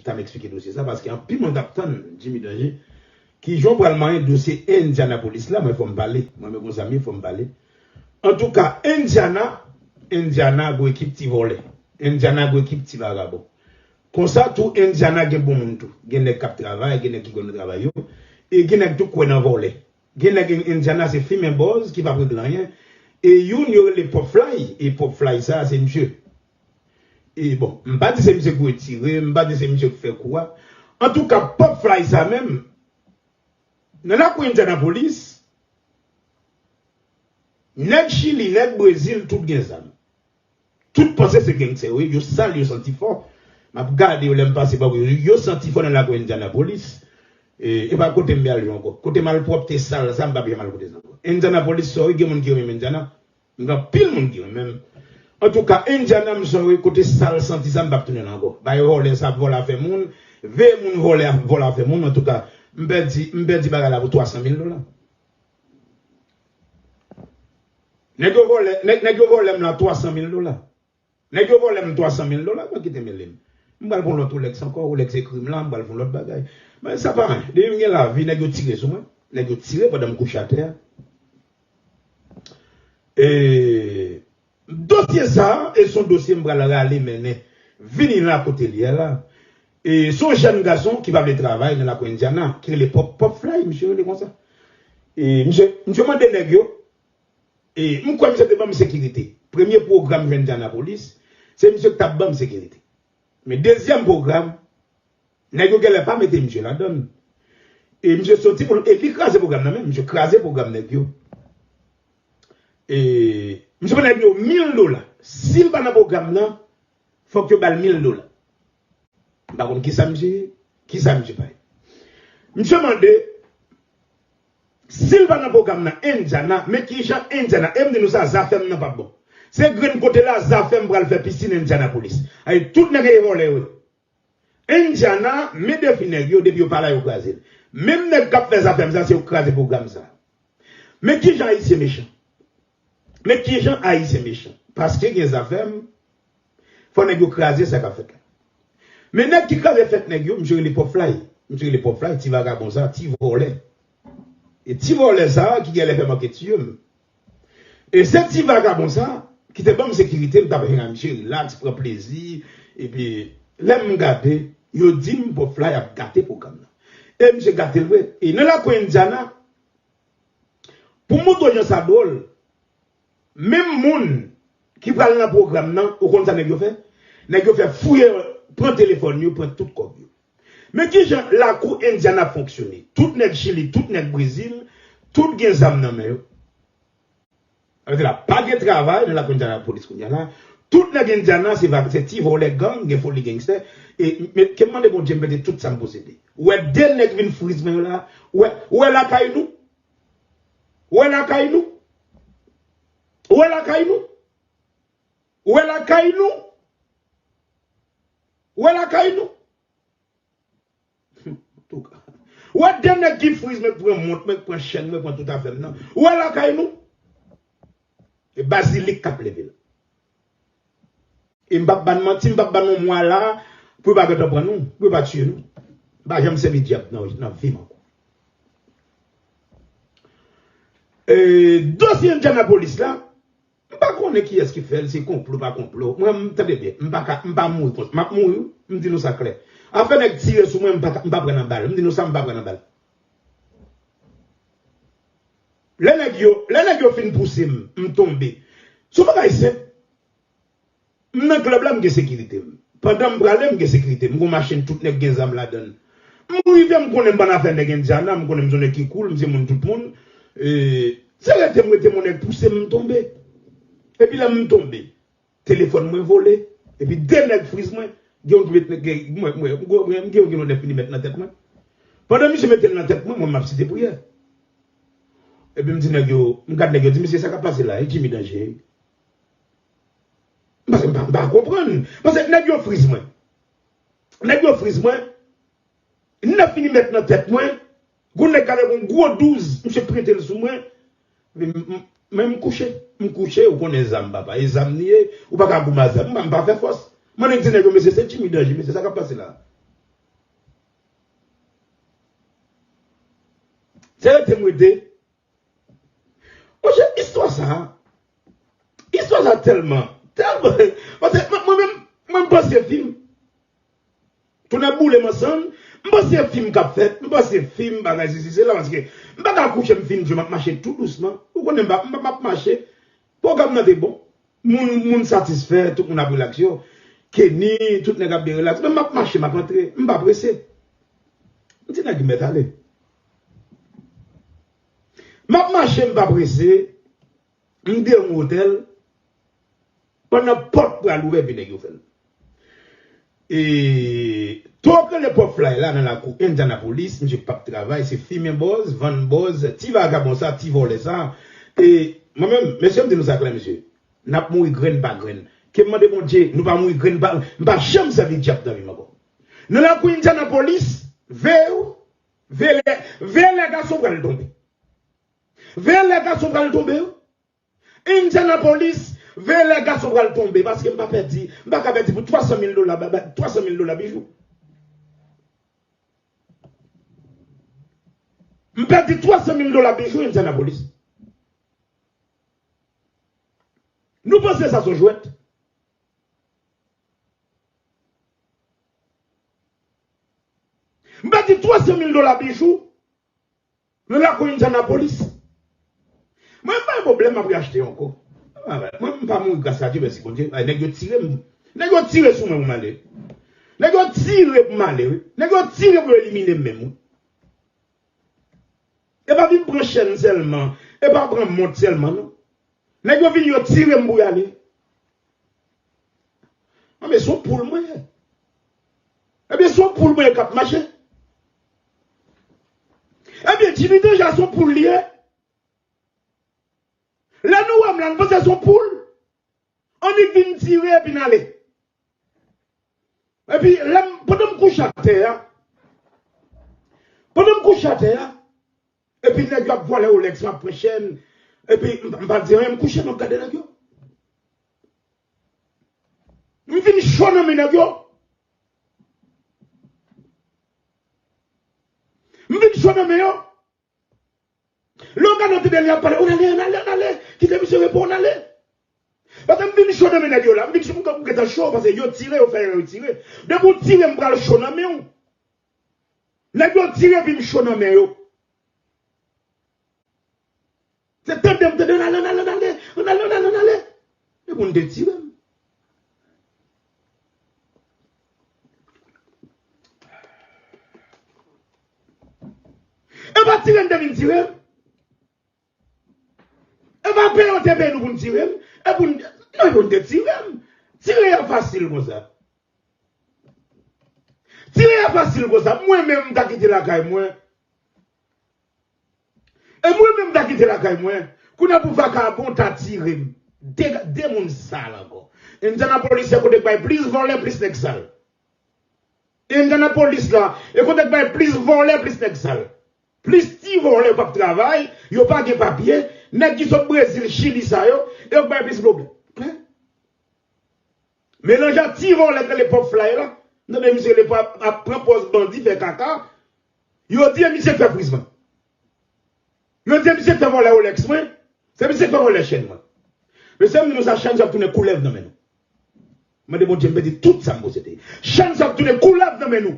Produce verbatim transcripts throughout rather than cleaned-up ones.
chita m eksplike dosye sa, paske anpil moun t ap tann Jimmy Danger. Kijan w pral manyen dosye Indianapolis la, mwen fò m pale. Mwen menm konsa m ye, fò m pale. Antouka, Indiana, Indiana gwo ekip ti vòlè. Indiana gwo ekip ti vagabon. Konsa tou, Indiana gen bon moun tou. Gen nèg k ap travay, gen nèg ki konn travay yo. E gen nèg tou kwè nan vòlè. Gen nèg Indiana se fimen bòz ki p ap regle anyen. E youn yo rele Pop Fly. E Pop Fly sa, se misye. E bon, m pa di se misye k retire, m pa di se misye k fè kou a. Antouka, Pop Fly sa menm, nan lakou Indianapolis, nèg Chili, nèg Brezil, tout gen zam. Tout panse se gangstè yo ye, yo sal, yo santi fò. M ap gade yo lè m pase bò yo, yo santi fò nan lakou Indianapolis. E, e pa kote m ye al jwe ankò. Kote malpwòpte sal sa, m p ap janm al kote sa ankò. Indianapolis, sorry, gen moun ki renmen Indiana. M gen anpil moun ki renmen m. Antouka, Indiana, m sorry, kote sal santi sa, m p ap tounen la ankò. Bay vòlè sa ap vòlè afè moun, veye moun vòlè ap vòlè afè moun. Antouka, m pèdi, m pèdi bagay la pou twa san mil dola. Nèg yo vòlè, nèg, nèg yo vòlè m la twa san mil dola. Nèg yo vòlè m twa san mil dola, mwen kite mele m. M pral pran lòt Rolex ankò, Rolex ekri m la, m pral pran lòt bagay. Men sa pa anyen. Depi m gen lavi, nèg yo tire sou mwen. Nèg yo tire pandan m kouche atè a. E dosye sa a, e se yon dosye m pral rale mennen vini la kote l ye la. E se yon jèn gason ki pa vle travay nan lakou Indiana, ki rele Pop, Pop Fly, misye rele konsa. E misye, misye mande nèg yo, e m kwè misye te ban m sekirite. Premye pwogram jwenn Indianapolis, se misye ki t ap ban m sekirite. Men dezyèm pwogram, nèg yo genlè pa mete misye ladan l. E misye soti pou l, e li kraze pwogram nan menm, misye kraze pwogram nèg yo. E misye ban nèg yo mil dola. Si l pa nan pwogram nan, fòk yo ba l mil dola. M pa konn kisa misye ye, kisa misye pa ye. Misye mande, si l pa nan pwogram nan Indiana, men kijan Indiana, e m di nou sa, zafèm nan p ap bon. Se grenn kote la, zafèm pral fè pisin Indianapolis. Ay, tout nèg e vòlè yo. Indiana, men defi nèg yo, depi yo pa la, yo kraze l. Menm nèg k ap fè zafèm sa, se yo k kraze pwogram sa. Men kijan Ayisyen mechan. Men kijan Ayisyen mechan. Paske gen zafèm, fò nèg yo kraze sa k ap fèt la. Men nèg ki kraze fèt nèg yo, misye rele Pop Fly. Misye rele Pop Fly, ti vagabon sa, ti vòlè. E ti vòlè sa ki genlè fè m anket sou yo. E se ti vagabon sa ki te ban m sekirite, m t ap hang ak misye, rilaks, pran plezi. Epi, lè m gade, yo di m Pop Fly ap gate pwogram nan. E misye gate l vre. E nan lakou Indiana, pou m montre w jan sa dwòl, menm moun ki pral nan pwogram nan, ou konn sa nèg yo fè? Nèg yo fè fouye, pran telefòn yo, pran tout kòb yo. Men kijan lakou Indiana ap fonksyone. Tout nèg Chili, tout nèg Brezil, tout gen zam nan men yo. Sa vle di la, pa gen travay nan lakou Indianapolis kounye a la. Tout nèg Indiana se va, se ti vòlè gang, gen foli gangstè. E men, ke m mande Bondye m pete tout sa m posede. Ou wè de nèg vin friz mwen yo la. Ou wè, ou wè lakay nou? Ou wè lakay nou? Ou wè lakay nou? Ou wè lakay nou? Ou wè lakay nou? Antouka. Ou wè de nèg ki friz mwen, k pran mont mwen, k pran chèn mwen, pran tout afè m nan. Ou wè lakay nou? E bazilik k ap leve la. E m p ap ba n manti, m p ap ba n yon mwa la, pou yo pa gentan pran nou, pou yo pa tiye nou. M pa janm sèvi dyab nan, nan vi m ankò. E, dosye Indianapolis la, m pa konnen kiyès ki fè l, se konplo, pa konplo. Mwen, m, tande byen, m pa ka, m pa mouri konsa. M ap mouri, wi, m di nou sa klè. Afè nèg tire sou mwen, m pa ka, m pa pran nan bal. M di nou sa, m pa pran nan bal. Lè nèg yo, lè nèg yo fin pouse m, m tonbe. Se yon bagay senp. M nan klèb la, m gen sekirite m. Pandan m prale, m gen sekirite m. M gon machin, tout nèg gen zam ladan l. M rive, m konnen m pa nan afè nèg Indiana, m konnen m se yon nèg ki cool, m se moun tout moun. E, se rete m rete, mon nèg pouse m, m tonbe. Epi lè m tonbe, telefòn mwen vole. Epi de nèg friz mwen, gen youn ki met, gen, mwen, mwen, mwen, mwen, gen youn ki met nèg nan tèt mwen. Pandan misye mete l nan tèt mwen, mwen m ap site priyè. Epi m di nèg yo, m gad nèg yo, di, "Mesye, sa k ap pase la, e Jimmy Danger." Paske m pa, m pa konprann. Paske nèg yo friz mwen. Nèg yo friz mwen. Nèf milimèt nan tèt mwen. Gon nèg k avèk yon gwo douz, misye prente l sou mwen. Men m, m, men m kouche. M kouche, ou konnen zam, papa. E zam li ye, ou pa ka goumen a zam. M pa, m pa fè fòs. Mwen nèk di nèg yo, "Mesye, se Jimmy Danger, mesye, sa k ap pase la?" Se rete m rete. Monchè, istwa sa a, istwa sa a tèlman, tèlman, paske mwen, mwen menm, mwen m panse fim. Tounen boule m ansanm, m panse fim k ap fèt, m panse fim, bagay sesi, sela, paske m pa ka kouche, m fin jwe, m ap mache tou dousman. Ou konnen m pa, m pa, m ap mache. Pwogram nan te bon. Moun, moun satisfè, tout moun ap rilaks yo. Kenny, tout nèg ap byen rilaks. Men m ap mache, m ap antre, m pa prese. M di nèg mèt ale. M ap mache, m pa prese. M devan otèl. Pandan pòt pral ouvè, epi nèg yo fè l. E tou ap rele pòp flay la nan lakou Indianapolis, misye p ap travay, se fimen bòz, vann bòz, ti vagabon sa, ti vòlè sa. E mwen menm, mesye, m di nou sa klè, mesye, n ap mouri grenn pa grenn. Ke m mande Bondye, nou pa mouri grenn pa, m pa janm sèvi dyab nan vi m ankò. Nan lakou Indianapolis, veye w, veye lè, veye lè gason pral tonbe. Veye lè gason pral tonbe, wi. Indianapolis, veye lè gason pral tonbe, paske m pa pèdi, m pa ka pèdi pou twa san mil dola, ba, ba, twa san mil dola bijou. M pèdi twa san mil dola bijou Indianapolis. Nou panse sa se yon jwèt? M pèdi twa san mil dola bijou nan lakou Indianapolis. Mwen, m pa gen pwoblèm, m ap reachte ankò. Mwen, m pa mouri gras a Dye, mèsi Bondye. Ay, nèg yo tire m. Nèg yo tire sou mwen pou m ale. Nèg yo tire pou m ale, wi. Nèg yo tire pou yo elimine m menm, wi. E pa vin pran chèn sèlman. E pa pran mont sèlman, non. Nèg yo vin, yo tire m pou y ale. Anben, se yon poul mwen ye. Ebyen, se yon poul mwen ye k ap mache. Ebyen, Jimmy Danja se yon poul li ye. Lè nou wè m la, nou panse se yon poul. Annik vin tire epi n ale. Epi lè m, pandan m kouche atè a, pandan m kouche atè a, epi nèg yo ap vòlè Rolex, m ap pran chèn, epi m, m pa di anyen, m kouche, m ap gade nèg yo. M vin cho nan men nèg yo. M vin cho nan men yo. Lè w gade w tande li ap pale, ann ale, ann ale, ann ale, kite misye repo, ann ale. Paske m vin cho nan men nèg yo la, m vin cho, m gentan cho, paske yo tire, yo fè erè, yo tire. Depi w tire, m pral cho nan men w. Nèg yo tire, epi m cho nan men yo. Se tande m tande, ann ale, ann ale, ann ale, ann ale, ann ale, ann ale. E pou n te tire m. E pa tire n te vin tire m. E pa peye yo te peye nou pou n tire m. E pou n, non, e pou n te tire m. Tire a fasil konsa. Tire a fasil konsa. Mwen menm m ta kite lakay mwen. E mwen menm ta kite lakay mwen. Kounye a pou vakabon ta tire m. De, de moun sal ankò. Indianapolis se kote k bay plis vòlè, plis nèg sal. Indianapolis la, e kote k bay plis vòlè, plis nèg sal. Plis ti vòlè yo p ap travay, yo pa gen papye, nèg ki sot Brezil, Chili sa yo, e yo k bay plis pwoblèm. Melanj ak ti vòlè k rele Pòp Flay la. M tande misye rele ap, ap pran pòz bandi, fè kaka. Yo di e misye k fè friz mwen. Yo di e misye k fè vòlè Rolex mwen. Se misye k fè vòlè chèn mwen. Mesye, m di nou sa, chèn sa ap tounen koulèv nan men nou. Mande Bondye, m pèdi tout sa m posede. Chèn sa ap tounen koulèv nan men nou.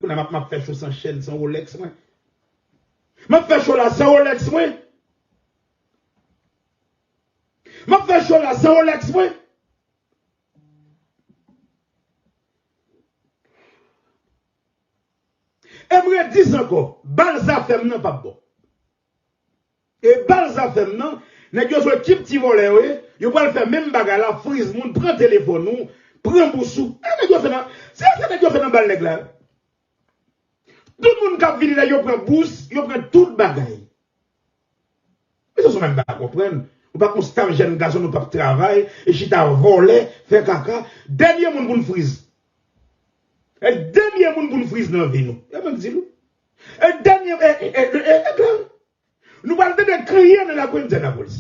Kounye a m ap, m ap fè cho san chèn, san Rolex mwen. M ap fè cho la san Rolex mwen. M ap fè cho la san Rolex mwen. E m redi sa ankò, bal zafè m nan p ap bon. E bal zafè m nan, nèg yo sou ekip ti vòlè yo ye, yo pral fè menm bagay la, friz moun, pran telefòn ou, pran bous ou. E nèg yo fè nan, se sa nèg yo fè nan bal nèg la. Tout moun k ap vini la, yo pran bous, yo pran tout bagay. Mesye, sa w menm pa konprann. Ou pa konn staff jèn gason nou p ap travay, e chita vòlè, fè kaka. Dènye moun pou n friz. E dènye moun pou n friz nan vi nou. E mwen k di nou. E dènye, e, e, e, e, e, e, nou pral tande kriye nan lakou Indianapolis.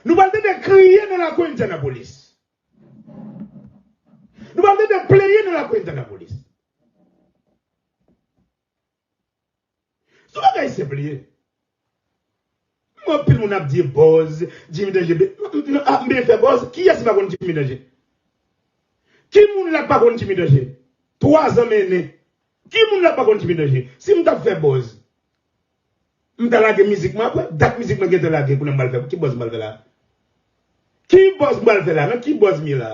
Nou pral tande kriye nan lakou Indianapolis. Olye de plenyen nan lakou, yo t ak lapolis. Se yon bagay senp li ye. M wè anpil moun ap di buzz, Jimmy Danje. M, m, m, a, m byen fè buzz. Kiyès ki pa konn Jimmy Danje? Ki moun la k pa konn Jimmy Danje? Twa zan mennen. Ki moun la k pa konn Jimmy Danje? Si m t ap fè buzz, m ta lage mizik mwen apre. Dat mizik mwen gentan lage, kounye a m pral fè. Ki buzz m pral fè la? Ki buzz m pral fè la? Nan ki buzz m ye la?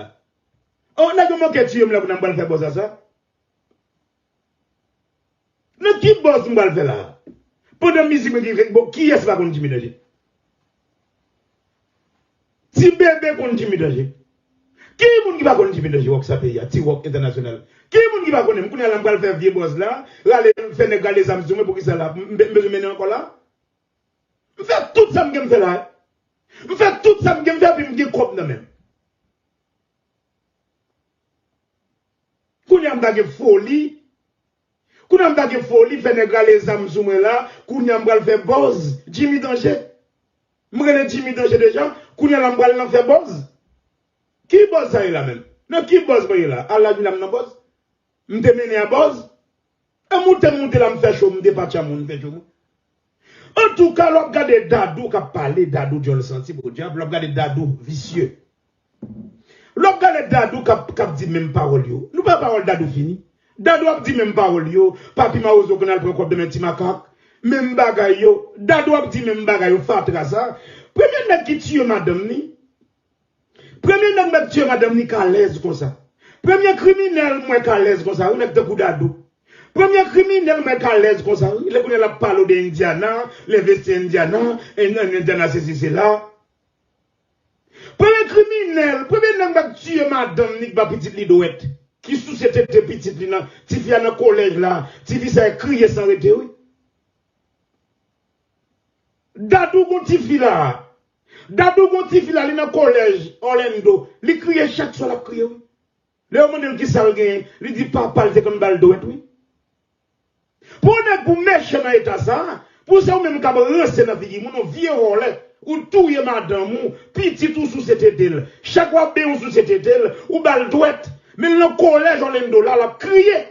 Oh, nèg yo manke tiye m la, kounye a m pral fè buzz la sa? Nan ki buzz m pral fè la? Pandan mizik mwen ki, bon, kiyès pa konn Jimmy Danje? Ti bebe konn Jimmy Danje. Ki moun ki pa konn Jimmy Danje, Rock sa peyi a, ti Rock entènasyonal? Ki moun ki pa konnen m? Kounye a la m pral fè vye buzz la, rale, fè nèg rale zam sou mwen, poukisa la? M, m, m bezwen mennen ankò la? M fè tout sa m gen m fè la. M fè tout sa m gen m fè, epi m gen kòb nan men m. Kounye a m ta gen foli. Kounye a m ta gen foli, fè nèg rale zam sou mwen la. Kounye a m pral fè buzz. Jimmy Danje. M rele Jimmy Danje deja. Kounye a la m pral nan fè buzz. Ki buzz sa ye la menm? Nan ki buzz mwen ye la? A laj mwen la m nan buzz? M te mennen a buzz? E moute m moute la m fè cho, m depatcha moun, m fè cho moun. Antouka, lè w ap gade Dadou k ap pale, Dadou dyòl santi podyab, lè w ap gade Dadou visye. Lè w ap gade Dadou k ap, k ap di menm pawòl yo. Nou pa wè pawòl Dadou fini. Dadou ap di menm pawòl yo, Papi Mawozo konn al pran kòb nan men Ti Makak. Menm bagay yo. Dadou ap di menm bagay yo, fatra sa. Premye nèg ki tiye madanm ni, Premye nèg m wè k tiye madanm ni k alèz konsa. Premye kriminèl m wè k alèz konsa, wi, nèg tankou Dadou. Premye kriminèl m wè k alèz konsa, wi. Lè kounye a l ap pale w de Indiana, l envesti Indiana, en-, en-, Indiana sesi sela. Premye kriminèl, premye nèg m wè k tiye madanm ni k ba pitit li dwèt, ki souse tete pitit li nan, tifi a nan kolèj la, tifi sa a kriye san rete, wi. Dadou gon tifi la. Dadou gon tifi la, li nan kolèj Orlando. Li kriye chak swa l ap kriye, wi. Lè yo mande l kisa l genyen, li di papa l te konn ba l dwèt, wi. Pou yon nèg pou mechan nan eta sa, pou se ou menm k ap ranse nan figi moun, yon vye vòlè, ou touye madanm ou, pitit ou souse tete l. Chak w ap benyen ou souse tete l, ou ba l dwèt. Men l nan kolèj Orlando la, l ap kriye.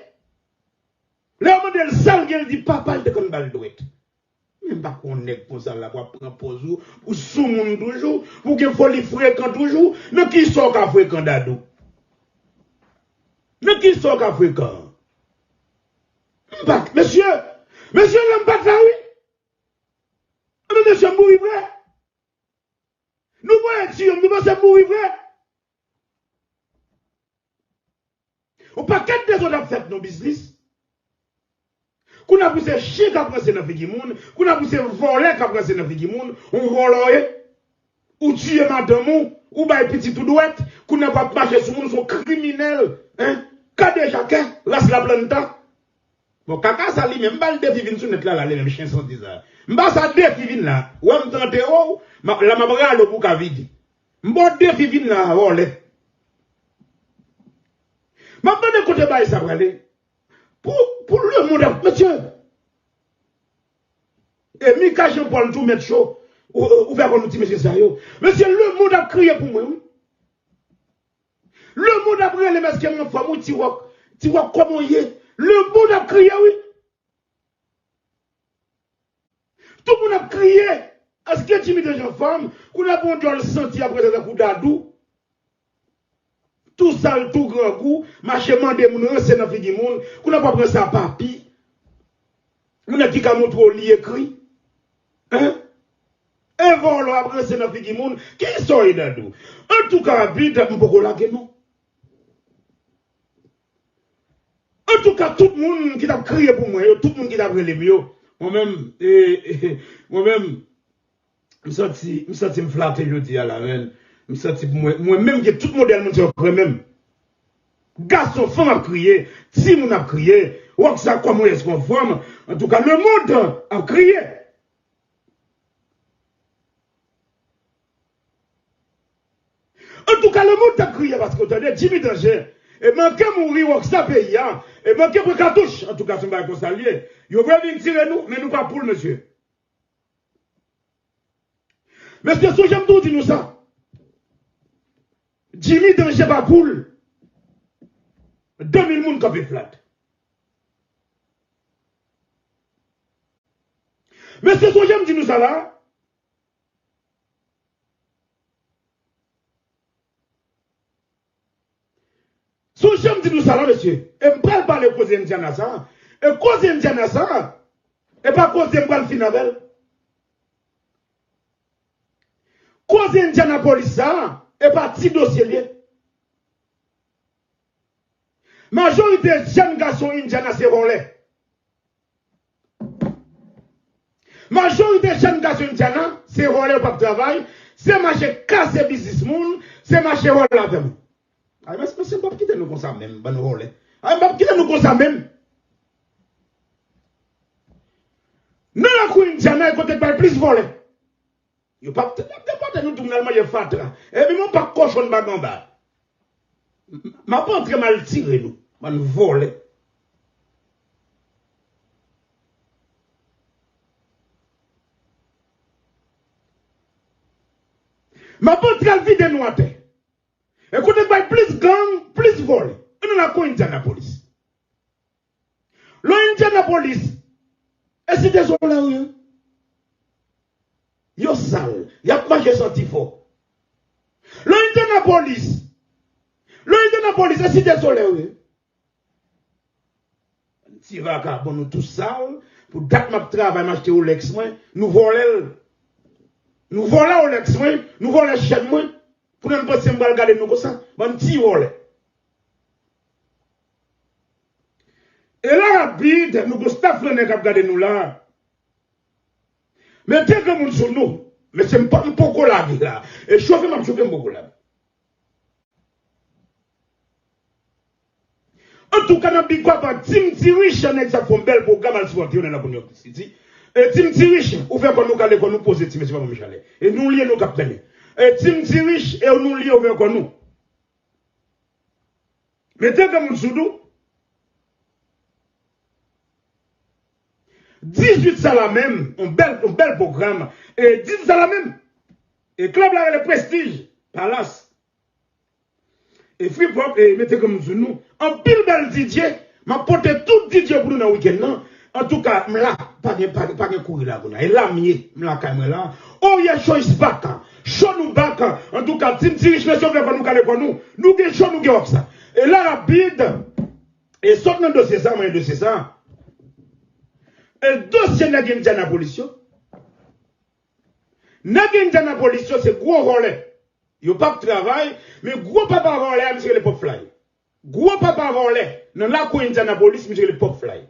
Lè yo mande l sa l gen, l di papa l te konn ba l dwèt. Men m pa konn nèg konsa la pou ap pran pòz ou, ou soumoun toujou, pou gen foli frekan toujou. Nan kisa w ka frekan, Dadou? Nan kisa w ka frekan? M pa, mesye, mesye, lè m pa t la, wi. Anben, mesye, m mouri vre. Nou voye tiye m, nou panse m mouri vre? Yon pakèt dezòd ap fèt nan biznis. Kounye a pou se chen k ap ranse nan figi moun, kounye a pou se vòlè k ap ranse nan figi moun, yon vòlè w ye. Ou tiye madanm ou, ou bay pitit ou dwèt, kounye a pou ap mache sou moun, se yon kriminèl, en, kadejakè, ras la planta. Bon, kaka sa li menm, m ba l defi vin sou nèt la, la, li menm chen santi sa. M ba sa defi vin la. Ou wè m te antere w, m ap, la m ap rale w pou w ka vide. M ba w defi vin la, vòlè. M ap mande kote bagay sa prale. Pou, pou lemonn ap, mesye. E Mika Jean Paul tou mèt cho. Ou, ou, ou fè konn nou ti mesye sa yo. Mesye, lemonn ap kriye pou mwen, wi. Lemonn ap rele m, èske m anfòm, wi, Ti Wòk. Ti Wòk, kòman w ye? Lemonn ap kriye, wi. Tout moun ap kriye, èske Jimmy Danje anfòm? Kounye a pou yon dyòl santi ap rete tankou Dadou. Tou sal, tou grangou, mache mande moun, ranse nan figi moun. Kounye a pou ap ranse a papi. Moun ki ka montre w li ekri. Hein? E vòlè ap ranse nan figi moun. Kisa w ye, Dadou? Antouka, Rapid, m poko lage non. Antouka, tout moun ki t ap kriye pou mwen yo, tout moun ki t ap rele m yo, mwen menm, e, e, mwen menm, m santi, m santi m flate jodi a la, men. M santi pou mwen, mwen menm gen tout modèl moun sa yo k renmen m. Gason, fanm ap kriye, timoun ap kriye, Rockstar, kòman w ye, èske w anfòm? Antouka, lemonn ap kriye. Antouka, lemonn ap kriye paske w tande Jimmy Danje, e manke mouri, Rockstar peyi a, e manke pran katouch. Antouka, se yon bagay konsa l ye. Yo vle vin tire nou, men nou pa poul, mesye. Mesye, sonje m toujou di nou sa. Jimmy Danje pa poul. de mil moun kanpe flat. Mesye, sonje m di nou sa la. Sonje m di nou sa la, mesye. E m pral pale koze Indiana sa. E koze Indiana sa, e pa koze m pral fin avè l. Koze Indianapolis sa, e pa ti dosye l ye. Majorite jèn gason Indiana se vòlè. Majorite jèn gason Indiana se vòlè, yo p ap travay, se mache kase biznis moun, se mache vòlè avè moun. Ay, mesye, mesye, m p ap kite nou konsa menm, bann vòlè. Ay, m p ap kite nou konsa menm. Nan lakou Indiana, e kote k bay plis vòlè. Yo p ap, y ap depòte nou tou, n al manje fatra. Epi yon pak kochon bag anba. M ap antre, m al tire nou. Bann vòlè. M ap antre, al vide nou atè. E kote k bay plis gang, plis vòlè. Ann nan lakou Indianapolis. Lè w Indianapolis, e Site Solèy yo ye. Yo sal, y ap manje santi fò. Lè w Indianapolis, lè w Indianapolis, e Site Solèy yo ye. Ti vakabon, nou tou sal. Pou dat m ap travay, m achte Rolex mwen, nou vòlè l. Nou vòlè Rolex mwen, nou vòlè chèn mwen. Pou nou panse m pral gade nou konsa, bann ti vòlè. E la rapid, nou gon staff lannen k ap gade nou la. Mete granmoun sou nou. Mesye, m pa, m poko lage la. E chofe m ap chofe, m poko lage. Antouka, nan big up a Team T Rich, nèg sa fè yon bèl pwogram, al sipòte yo nan lakou New York City. E Team T Rich, ouvè kò nou, kale kò nou, poze ti mesye, pa ban m chalè. E nou l ye, nou k ap tann. E Team T Rich, e nou l ye, ouvè kò nou. Mete granmoun sou nou. Dizuit sa la menm, yon bèl, yon bèl pwogram. E dizuit sa la menm, e club la rele Prestige Palace. E Free Pop, e mete granmoun sou nou. Anpil bèl D J, m ap pote tout D J pou nou nan wikenn nan. Antouka, m la, pa gen, pa, pa gen kouri la kounye a. E la m ye, m lakay mwen la. Oh yeah, show is back. Show nou back. Antouka, Team T Rich, mesye, ouvè kò nou, kale kò nou. Nou gen show, nou gen òf sa. E la rapid, e sot nan dosye sa, mwen dosye sa. E dosye nèg Indianapolis yo. Nèg Indianapolis yo se gwo vòlè. Yo p ap travay, men gwo papa vòlè a, misye rele Pop Fly. Gwo papa vòlè nan lakou Indianapolis, misye rele Pop Fly.